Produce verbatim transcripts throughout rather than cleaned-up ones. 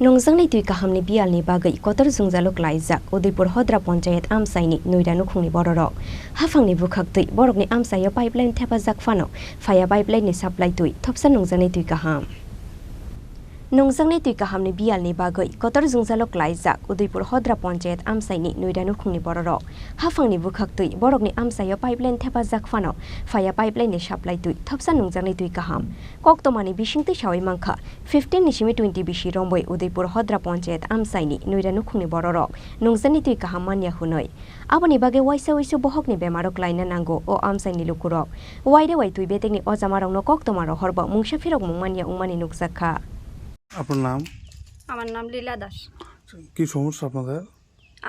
Nungjaknai twi kahamni biyalni bagwi kotor jwngjalo klaijak Udaipur Hodra Ponchayat amchaini Noida nukhungni bororok. Haphangni bwkhak twi borokni amchaio pipeline thepajak phano phaiya pipeline ni supply twi thopsa nungjaknai twi kaham. Nungjaknai twi kahamni biyalni bagwi kotor jwngjalo klaijak Udaipur Hodra Ponchayat amchaini Noida nukhungni bororok. Haphangni bwkhak twi borokni amchaio pipeline thepajak phano phaiya pipeline ni supply twi thopsa nungjaknai twi kaham. Koktwmani bisingtwi sawi mankha, fifteen ni simi twenty bisi romboi Udaipur Hodra Ponchayat amchaini Noida nukhungni bororok nungjaknai twi kaham manya hwnwi. Aboni bagwi waisa uisu bohokni bemaro klaina nango o amchaini lukurok. Waire wai twi betekni o jamarokno koktwma rohorbo mungsa phirokmung manya wngmani nukjakha. আপনার নাম? আমার নাম লীলা দাস। কি সমস্যা আপনাদের?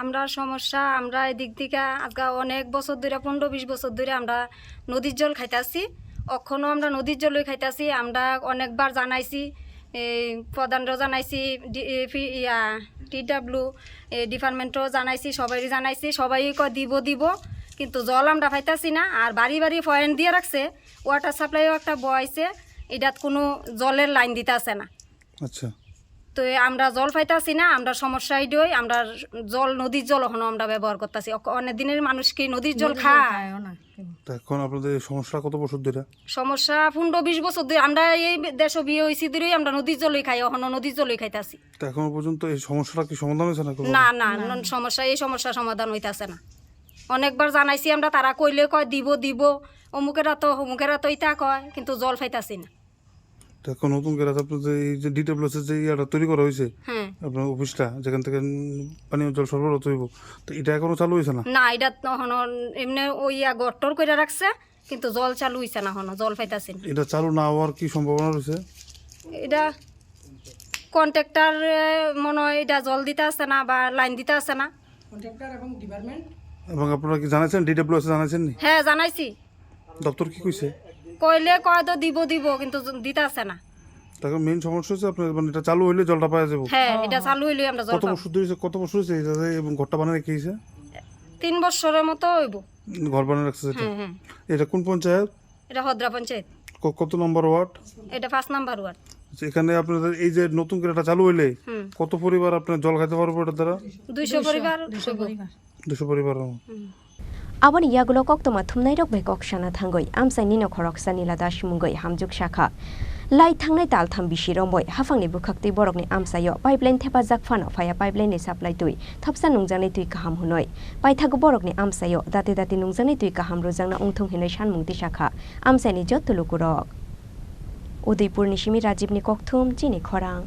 আমরা সমস্যা, আমরা এদিক থেকে আজকে অনেক বছর ধরে, পনেরো বিশ বছর ধরে আমরা নদীর জল খাইতাছি। অখনো আমরা নদীর জলই খাইতাছি। আমরা অনেকবার জানাইছি, এই প্রধানরও জানাইছি, ডি-, এ, ফি-, ইয়া, টিডাব্লিউ, এ, ডিপার্টমেন্টও জানাইছি, সবাইরই জানাইছি, সবাই কয় দিব, দিব, কিন্তু জল আমরা পাইতাছি না। আর বাড়ি বাড়ি পয়েন্ট দিয়ে রাখছে, ওয়াটার সাপ্লাইও একটা বওয়াইছে, এটাত কোনো জলের লাইন দিতে আছে না। আচ্ছা। তো এই আমরা জল পাইতাছি না, আমরা সমস্যা এটাই, আমরা জল, নদীর জল এখনো আমরা ব্যবহার করতাছি। অক-, অনেক দিনের মানুষ কি নদীর জল নদীর জল খায়? খায়ও না কেউ। তা এখন আপনাদের এই সমস্যা কত বছর ধরে? সমস্যা পনেরো বিশ বছর ধরে। আমরা এই দেশে বিয়ে হইছি ধরেই আমরা নদীর জলই খাই, এখনো নদীর জলই খাইতাছি। তা এখনো পর্যন্ত এই সমস্যাটা কি সমাধান হয়েছে না কোনো? না, না, না। নন-, সমস্যা, এই সমস্যা সমাধান হইতাছে না। অনেকবার জানাইছি আমরা, তারা কইলে কয় দিব, দিব, অমুকেরা তো, অমুকেরা তো ইতা কয়, কিন্তু জল পাইতাছি না। তো এখন নতুন করে আপনার যে এই যে ডিডাব্লিউএস এর যে ইয়াটা তৈরি করা হয়েছে, হ্যাঁ। আপনার অফিসটা, যেখান থেকে, উম, পানীয় জল সরবরাহ তৈরি হইব, তো এটা এখনো চালু হয়েছে না? না, এটা তো এখনো এমনি ওই ইয়া গট্টর করে রাখছে, কিন্তু জল চালু হইছে না এখনো, জল পাইতাছি না। এটা চালু না হওয়ার কি সম্ভাবনা রয়েছে? এটা কন্ট্রাক্টর, এ, মনে হয় এটা জল দিতে আসে না বা লাইন দিতে আসে না। কন্ট্রাক্টর এবং ডিপার্টমেন্ট? এবং আপনারা কি জানাইছেন, ডিডাব্লিউএস এ জানাইছেন নি? হ্যাঁ, জানাইছি। দপ্তর কি কইছে? কইলে কয় তো দিব, দিব, কিন্তু জ-, দিতে আসে না। তখন মেইন সমস্যা হচ্ছে আপনার, মানে, এটা চালু হইলে জলটা পাওয়া যাবে। হ্যাঁ, হ্যাঁ, এটা হ্যাঁ। চালু হইলে আমরা জল কত পাবো। বছর ধরে হইছে, কত বছর হইছে এটা যে এবং ঘরটা বানায় রেখে হইছে? তিন বছরের মতো হইব। ঘর বানায় রাখছে যেটা? হ্যাঁ, হ্যাঁ। এটা কোন পঞ্চায়েত? এটা হদ্রা পঞ্চায়েত। ক-, কত নম্বর ওয়ার্ড? এটা পাঁচ নাম্বার ওয়ার্ড। আচ্ছা, এখানে আপনাদের এই যে নতুন করে এটা চালু হইলে হুম। কত পরিবার আপনার জল খাইতে পারবো এটার দ্বারা? দুইশো দুইশো, পরিবার দুইশো হইব। পরিবার। দুইশো পরিবার, হুম। হুম। Aboni yagulo koktwma thumnairok bai kok sana thangwi amchaini nokhoroksa Nila Das mungwi hamjwk sakha. Lai thangnai taltham bisi romboi haphangni bwkhaktwi borokni amchaio pipeline thepajak phano phaiya pipeline ni supply twi thopsa nungjaknai twi kaham hwnwi. Paithago borokni amchaio dati dati nungjaknai twi kaham rwjakna wngthung hinwi sanmung tisakha amchaini jotto lukurok. Udaipurni simi Rajibni kokthum, chini khorang.